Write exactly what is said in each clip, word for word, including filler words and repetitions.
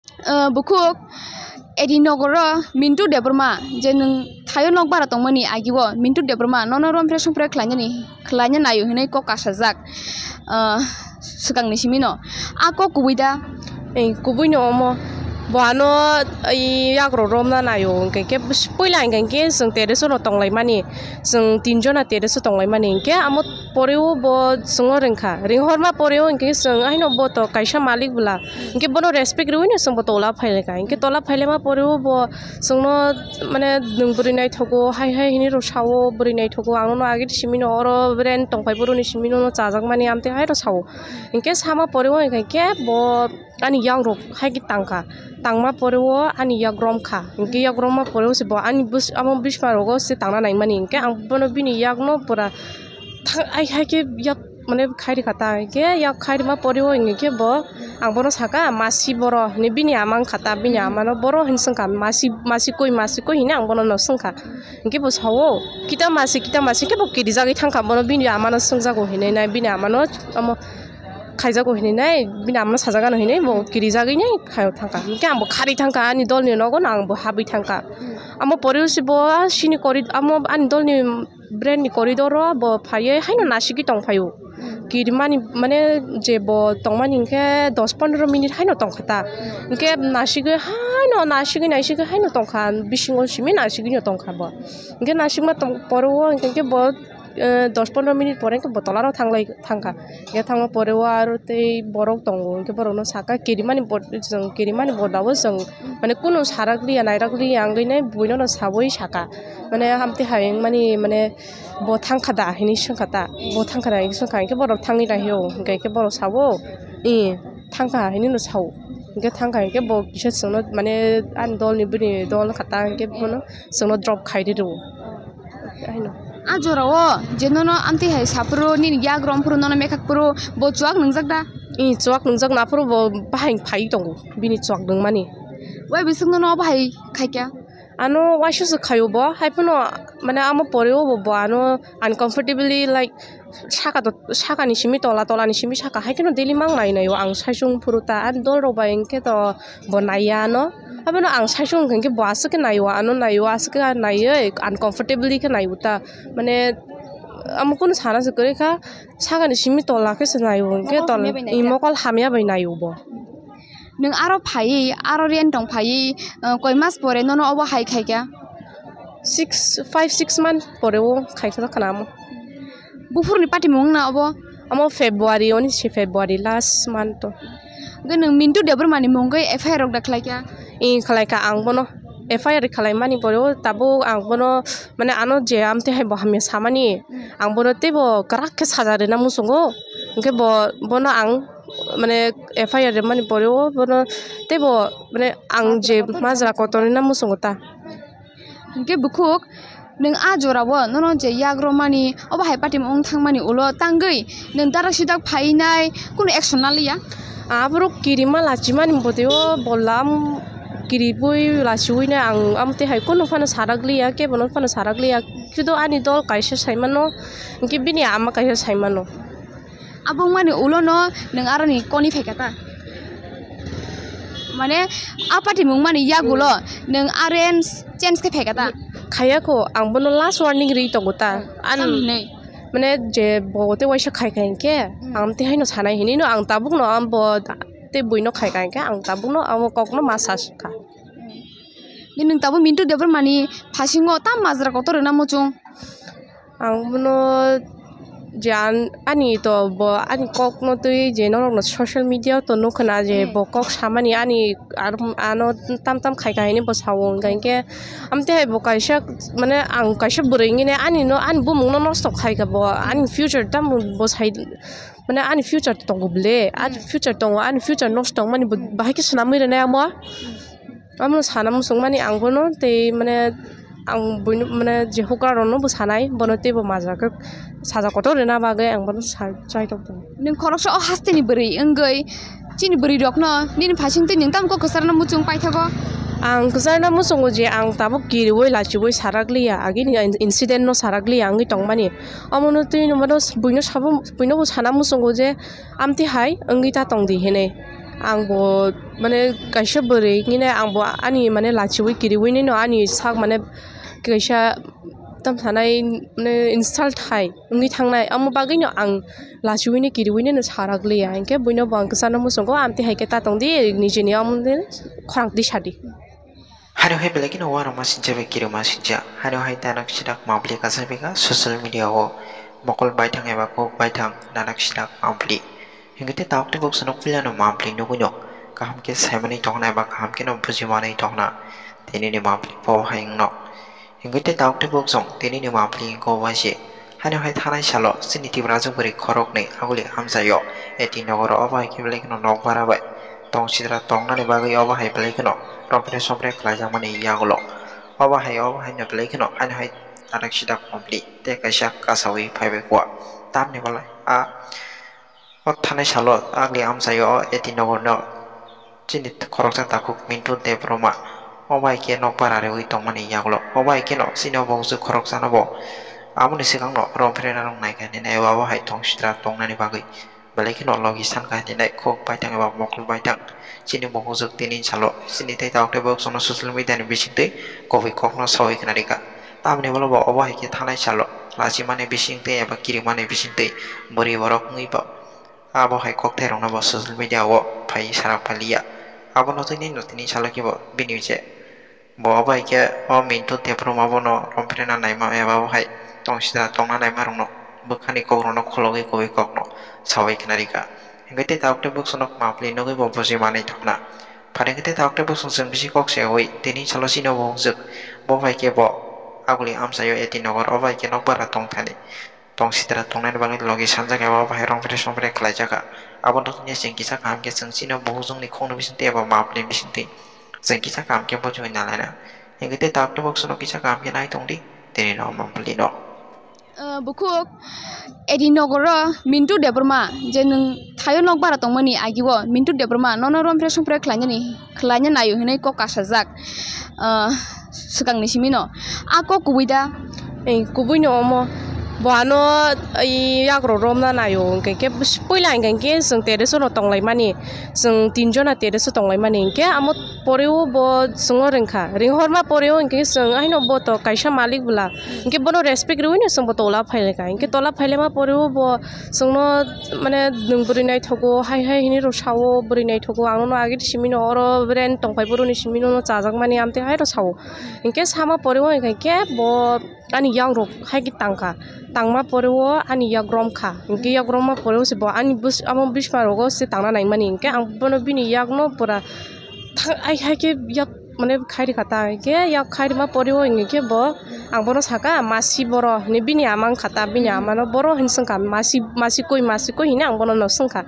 Ah, bukhuk, edi nogoro Mintu Debbarma, je nwng thaio nokbar tongmani agi o Mintu Debbarma, nono romphre somphre khlainani, khlaina naio hinwi kok kasajak, ah, swkangni simino. A kok kubui da? Ei, kubui no omo. Bo ano, ei, yagrok romna naio, hinkhe khe puila hinkhe khe chwng terrace o no tonglaimani, chwng tinjona terrace o tonglaimani, hinkhe amo poreo bo chwngno ringkha, ringhorma poreo hinkhe chwng haino bo to kaisa malik bwla. Hinkhe bono respect rwino chwngbo tola phailaikha. Hinkhe tola phailaima poreo bo chwngno, mane, nwng bwrwi naithogo, hai hai hinwi rw sao, bwrwi naithogo, ang nono agini simino oro rent tongphai boroni simino no chajakmani amtwi hai rw sao. Hinkhe sama poreo hinkhe bo ani yagrok hai khe tangkha, tangma poreo ani yak romkha. Hinkhe yak romma poreo se bo ani bus-, amo bisma rogo se tangna naimani. Hinkhe ang bono bini yakno pura thang ai hai khe yak mane khairikha ta, hinkhe yak khairima poreo hinkhe bo ang bono saka, "Masi boro," hinwi bini ama wngkha ta, bini amano boro hinwi swngkha, "Masi, masi koi, masi koi?" hinwi ang bono no swngkha. Hinkhe bo sao, "Kita masi, kita masi?" Hinkhe bo kirijagwi thangkha, bono bini amano swngjago hinwi nai, bini amano omo khaijago hinwi nai, bini amano sajagano hinwi bo kirijagwi nai khaio thangkha. Hinkhe ang bo khari thangkha, ani dolni nogo no ang bo habwi thangkha. Amo poreo se bo sini kori-, amo ani dolni brand ni corridor o bo phaiwi haino nasigwi tongphaio. Kirimani, mane, je bo tongmani hinkhe dos pondro minute haino tongkha ta. Hinkhe nasigwi haino, nasigwi, nasigwi haino tongkha, bisingo simi nasigwino tongkha bo. Hinkhe nasigma tong-, poreo hinkhe bo, eh, dos pondro minute pore hinkhe bo tolaro thanglai thangkha. Hinkhe thangma poreo aro tei borok tongo, hinkhe borokno saka, kirimani bo-, chwng kirimani bodao chwng, mane, kunu sarakliya, nairakliya wngwi nai buino no sawi saka. Mane, amtwi hai wngmani, mane, "Bo thangkha da?" hinwi swngkha ta. "Bo thangkha da?" hinwi swngkha. Hinkhe borok thangwi naihio. Hinkhe, hinkhe borok sao, "Ee, thangkha," hinwi no sao. Hinkhe thangkha hinkhe bo kisa chwngno, mane, ani dolni, bini dol wngkha ta, hinkhe bono chwngno drop khai rw rwo. Haino. A jorao je nono amtwi hai saphuru, nini yak romphuru, nono mekhakphuru, bo chuak nwngjak da? Ee, chuak nwngjak naphuru bo bahai phai tongo, bini chuak nungmani. Wai bising nono bahai khaikha? Ano waisa se khaio bo, haiphano, mane, amo poreo bo, bo ano uncomfortably, like, saka to, sakani simi tola, tolani simi saka, hai kheno daily mang nai naio ang saichung phuru ta, ani dol rok bai hinkhe to bo naiya ano, abono ang saichung hinkhe bo aswk khe naio, ano naio, aswk khe naiwi uncomfortably khe naio ta, mane, amo kunu sana se kwrwi kha, sakani simi tola khe se naio hinkhe mokol hamya bai naio. Mokol hamya bai naio bo. Nwng aro phaiwi, aro rent tong phaiwi, uh, koi mas pore nono obo hai khaikha? Six, five, six month pore o khaikha khana amo. Buphurni party mung na obo? Amo February, oni si February last month to. Hwnkhe nwng Mintu Debbarma ni mungwi F I R rok da khlaikha? Ee, khlaikha, ang bono F I R khlaimani pore o tabuk ang bono, mane, ano je amtwi hai bo hamya samani, ang bono teibo kwrak khe saja rwna muchungo. Hinkhe bo, bono ang, mane, F I R rwmani pore o bono teibo, mane, ang je majra kotor rwna muchungo ta. Hinkhe bukhuk, nwng a jorao nono je yak romani, obo hai party wng thangmani ulo tangwi nwng darak sidak phainai kunu action naliya? Aborok kirima lachimani boteo bolam kiribui lachiui nai ang amtwi hai kunu phano sarak liya, kebono phano sarak liya, sudu ani dol kaisa saimano, hinkhe bini ama kaisa saimano. Abo wngmani ulo no nwng aroni koni phaikha ta? Mane, a party mung mani yagulo nwng aren change khe phaikha ta? Khaya kho, ang bono last warning ri tongo ta. An- Tamni hinwi? Mane, je bo tei waisa khai khai hinkhe, hmm, ang tei haino sanai hinwi no ang tabuk no ang bo tei buino khai khai hinkhe ang tabuk no ang kok no ma sa kha. Ni nwng tabuk Mintu Debbarma ni phasingo tam majra kotor rwna muchung? Ang bono je an-, ani to bo ani kok no twi je norok no social media o to nukha na je, hmm, bo kok samani ani ar-, ano tam tam khai khai hinwi bo sao, hwnkha hinkhe amtwi hai bo kaisa, mane, ang kaisa bwrwi wngwi nai ani no, ani bumung no nosto khai kha bo, ani future tamo bo sai, mane, ani future tongo bwle, ani, hmm, future tongo, ani future nosto wngmani bo, hmm, bahai khe swnamwi rwnai amo. Hmm. Amo sana muchungmani ang bono tei, mane, ang buino, mane, je hukra rokno bo sanai, bono teibo majra khe saja kotor rwna bagwi ang bono sa-, chai tok tongo. Nwng khoroksa o hasteni bwrwi wngwi chini bwrwi rokno nini phaising twi nwng tamo kok kwcharno muchung paithago? Ang kwcharno muchungo je ang tabuk kiriui lachiui sarak liya, agini in-, incident no sarak liya wngwi tongmani. Omono twi no bono buino sabo, buino bo sana muchungo je amtwi hai wngwi ta tongdi hinwi. Ang bo mane kaisa bwrwi hinwi nai ang bo ani mane lachiwi kiriwi nai no ani sak mane kaisa tam sanai mane insult hai wngwi thangnai, amo bagwi no ang lachiwi nai kiriwi nai no sarak liya, hinkhe buino bo ang kwchano muchungo amtwi hai khe ta tong di nijini amo khorang twi sadi. Haino hai belai kheno uanama sincha bai kirima sincha. Haino hai nanak sinak mapli kasai bika social media o mokol baithang eba kok baithang nanak sinak mapli. Hinkhe tei tabuk tei boksono puilano mapli nugwino kaham khe saimanwi tongna eba kaham kheno bujimanwi tongna tei nini mapli bo hai wngno. Hinkhe tei tabuk tei boksong tei nini mapli wngkha obo hai se. Haino hai thanai salo chini Tiprajwk bwrwi khoroknwi aguli amchaio A T nogoro obo hai khe belai kheno nokbar bai tong sitra tongnani bagwi obo hai belai kheno rompre sompre khlaijakmani yagulo. Obo hai obo haino belai kheno haino hai nanak sidak mapli tei kaisa kasaui phaibai kua. Tamni belai a O thanai salo agli amchaio o A T nogorno chini khoroksa takhuk Mintu Debbarma o bai khe nokbar ariwi tongmani yagulo. O bai kheno chini o bongsu khoroksano bo aboni swkangno rompre rwnai kha hinwi nai, abo hai tong sitra tongnani bagwi belai kheno logi san kha hinwi nai, khok baithang eba mokol baithang chini bongsu tini salo chini tei tabuk tei boksongno social media ni bisingtwi kubui kokno saui khna rikha. Tamni ulo bo obo hai khe thanai salo lachimani bisingtwi eba kirimani bisingtwi bwrwi borok wngwi bo abo hai kokthai rokno bo social media o phai sarak paliya. Abono tini no tini salo khe bo bini je bo obo hai khe o Mintu Debbarma bono rompre na naima eba bo hai tong sitra tongna naima rokno bwkhani kok rokno khologwi kubui kokno saui khna rikha. Hinkhe tei tabuk tei boksongno mapli nugwi bo buji manwi thangna. Pharing khe tei tabuk tei boksong chwng bisi kok se oi tini salo chini o bongsu bo bai khe bo aguli amchaio A T nogor o bai khe nokbar tong thani. Tong sitra tongnani bagwi logi sanjak eba bahai rompre sompre khlaijak kha. Abono tongya chwng kisa kaham khe chwng chini bukhukjwkni khokni bisingtwi eba mapli bisingtwi chwng kisa kaham khe bujui nalaina. Hinkhe tei tabuk tabuk sono kisa kaham khe nai tongdi, tini no mapli no. Ah, bukhuk A T nogoro Mintu Debbarma je nwng thaio nokbar tongmani agio Mintu Debbarma nono rompre sompre khlainani khlaina naio hinwi kok kasajak. Ah, swkangni simi no. A kok kubui da? Ei, kubui no omo. Bo ano, ei, yagrok romna naio, hwnkhe khe puila hwnkhe khe chwng terrace o no tonglaimani, chwng tinjona terrace o tonglaimani, hwnkhe amo poreo bo chwngno ringkha, ringhorma poreo hwnkhe chwng haino bo to kaisa malik bwla, hwnkhe bono respect rwino chwngbo tola phailaikha, hwnkhe tola phailaima poreo bo chwngno mane nwng bwrwi naithogo hai hai hinwi rw sao, bwrwi naithogo ang nono agini simi no oro rent tongphai boroni simi nono chajakmani amtwi hai rw sao. Hinkhe sama poreo hinkhe bo ani yagrok hai khe tangkha, tangma poreo ani yak romkha, hinkhe yak romma poreo se bo ani bus-, amo bisma rogo se tangna naimani, hinkhe ang bono bini yakno pura thang ai hai khe yak mane khai rikha ta, hinkhe yak khai rima poreo hinkhe bo ang bono saka, "Masi boro," hinwi bini ama wngkha ta, bini amano boro hinwi swngkha, "Masi, masi koi, masi koi?" hinwi ang bono no swngkha.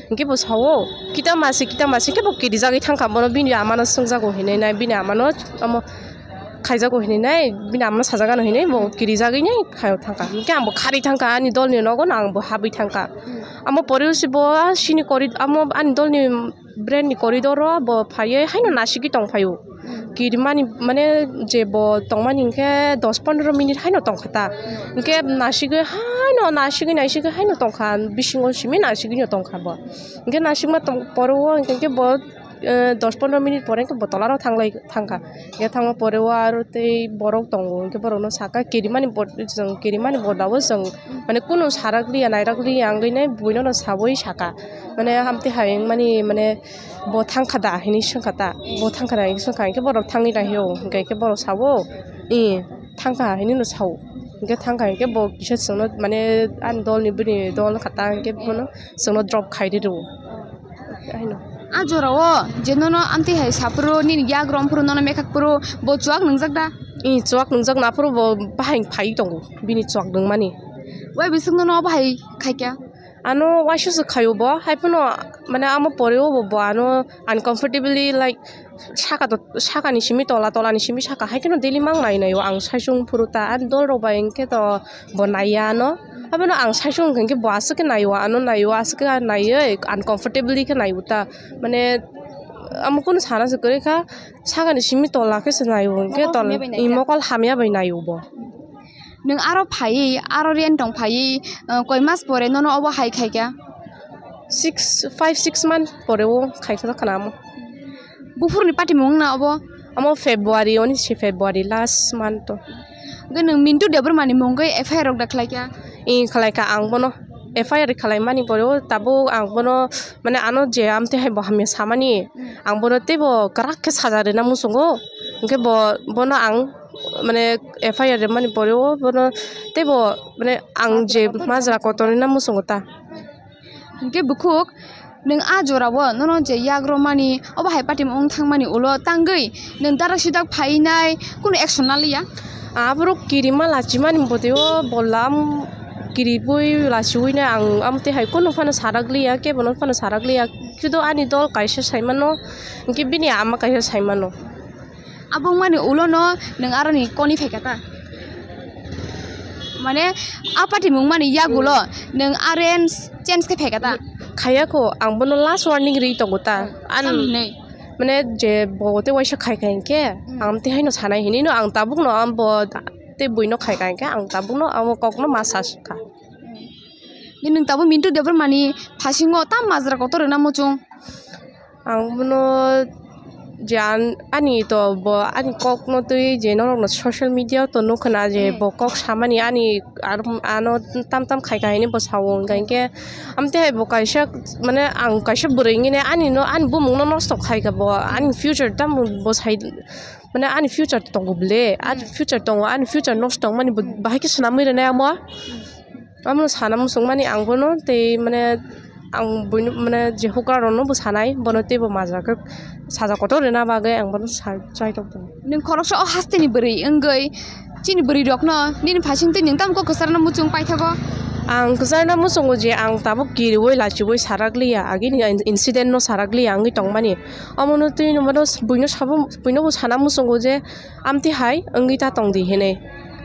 Hinkhe bo sao, "Kita masi, kita masi?" Hinkhe bo kirijagwi thangkha, bono bini amano swngjago hinwi nai, bini amano omo khaijago hinwi nai, bini amano sajagano hinwi bo kirijagwi nai khaio thangkha. Hinkhe ang bo kharwi thangkha, ani dolni nogo no ang bo habwi thangkha. Amo poreo se bo sini kori, amo ani dolni brand ni corridor o bo phaiwi haino nasigwi tongphaio. Kirimani mane je bo tongmani hinkhe dos pondro minute haino tongkha ta. Hinkhe nasigwi haino nasigwi naisigwi haino tongkha, bisingo simi nasigwino tongkha bo. Hinkhe nasigma tong-, poreo hinkhe bo, eh, dos pondro minute pore hinkhe bo tolano thanglai thangkha. Hinkhe thangma poreo aro tei borok tongo, hinkhe borokno saka kirimani bo-, chwng kirimani bodao chwng mane kunu sarak liya nairak liya wngwi nai buino no sawi saka. Mane amtwi hai wngmani mane bo thangkha da hinwi swngkha ta, bo thangkha da hinwi swngkha, hinkhe borok thangwi naihio, hinkhe borok sao, "Ee, thangkha," hinwi no sao. Hinkhe thangkha hinkhe bo kisa chwngno mane ani dolni bini dol kha ta hinkhe bono chwngno drop khai rw. Haino. A jorao je nono amtwi hai saphuru nini yak romphuru nono mekhakphuru bo chuak nwngjak da? Ee, chuak nwngjak naphuru bo bahai phai tongo bini chuak nungmani. Wai bising nono bahai khaikha? Ano waisa se khaio bo, hai phano mane amo poreo bo, bo ano uncomfortably, like, saka to, sakani simi tola, tolani simi saka, hai kheno daily mang nai naio ang saichung phuru ta, ani dol rok bai hinkhe to bo naiya ano. Abono ang saichung hinkhe bo aswk khe naio, ano naio, aswk khe naiwi uncomfortably khe naio ta, mane amo kunu sana se kwrwi kha, sakani simi tola khe se naio hinkhe tol-, mokol hamya bai naio bo. Nwng aro phaiwi, aro rent tong phaiwi, uh, koi mas pore nono obo hai khaikha? Six, five, six month pore o khaikha khana amo. Buphurni party mung na obo? Amo February, oni si February last month to. Hwnkhe nwng Mintu Debbarmani mungwi F I R rok da khlaikha? Ih, khlaikha ang bono. F I R khlaimani pore o tabuk ang bono, mane, ano je amtwi hai bo hamya samani, ang bono teibo kwrak khe saja rwna muchungo. Hwnkhe bo, bono ang, mane, F I R rwmani pore o bono teibo, mane, ang je majra kotor rwna muchungo ta. Hwnkhe bukhuk, nwng a jorao nono je yak romani, obo hai party wng thangmani ulo tangwi nwng darak sidak phainai kunu action naliya? Aborok kirima lachimani botio bolam kiribui lachiuino ang amtwi hai kunu phano sarakliya, kebono phano sarakliya. Khido ani dol kaisa saimano, hwnkhe bini ama kaisa saimano. Abo wngmani ulo no nwng aroni koni phaikha ta? Mane, a party mung mani yagulo nwng aren change khe phaikha ta? Khaya kho, ang bono last warning ri tongo ta. An Tamni hinwi? Mane, je bo tei waisa khai khai hinkhe, Hmm. ang tei haino sanai hinwi no ang tabuk no ang bo tei buino khai khai hinkhe ang tabuk no ang kok no ma sa kha. Bini nwng tabuk Mintu Debbarmani phasingo tam majra kotor rwna muchung. Ang bono je an-, ani to bo ani kok no twi je norok no social media o to nukha na je Hmm. bo kok samani ani ar-, ano tam tam khai khai hinwi bo sao, hwnkha hinkhe amtwi hai bo kaisa, mane, ang kaisa bwrwi hwnwi ani no, ani bumung no nosto khai kha bo, ani future tamo bo sai, mane, ani future tongo bwle, ani Hmm. future tongo, ani future nosto wngmani bo Hmm. bahai khe swnamwi rwnai amo. Hmm. Amo sana muchungmani ang bono tei, mane, ang buino, mane, je hukra rokno bo sanai, bono teibo majra khe saja kotor rwna bagwi ang bono sa-, chai tok tongo. Nwng khoroksa o hasteni bwrwi wngwi chini bwrwi rokno nini phaising twi nwng tamo kok kwcharno muchung paithago? Ang kwcharno muchungo je ang tabuk kiriui lachiui sarakliya, agini incident no sarakliya wngwi tongmani. Omono twi no bono buino sabo, buino bo sana muchungo je amtwi hai wngwi ta tongdi hinwi.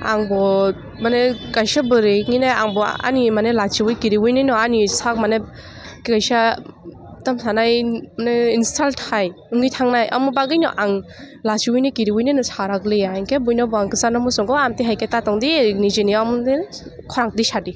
Ang bo, mane, kaisa bwrwi hinwi ang bo ani, mane, lachiui kiriui nino ani sak, mane, kaisa tam sanai, mane, insult hai wngwi thangnai. Amo bagwino ang lachiui ni kiriui nino sarakliya. Hinkhe buino bo ang kwcharno muchungo, amtwi hai khe ta tongdi, nijini omo khorang twi sadi.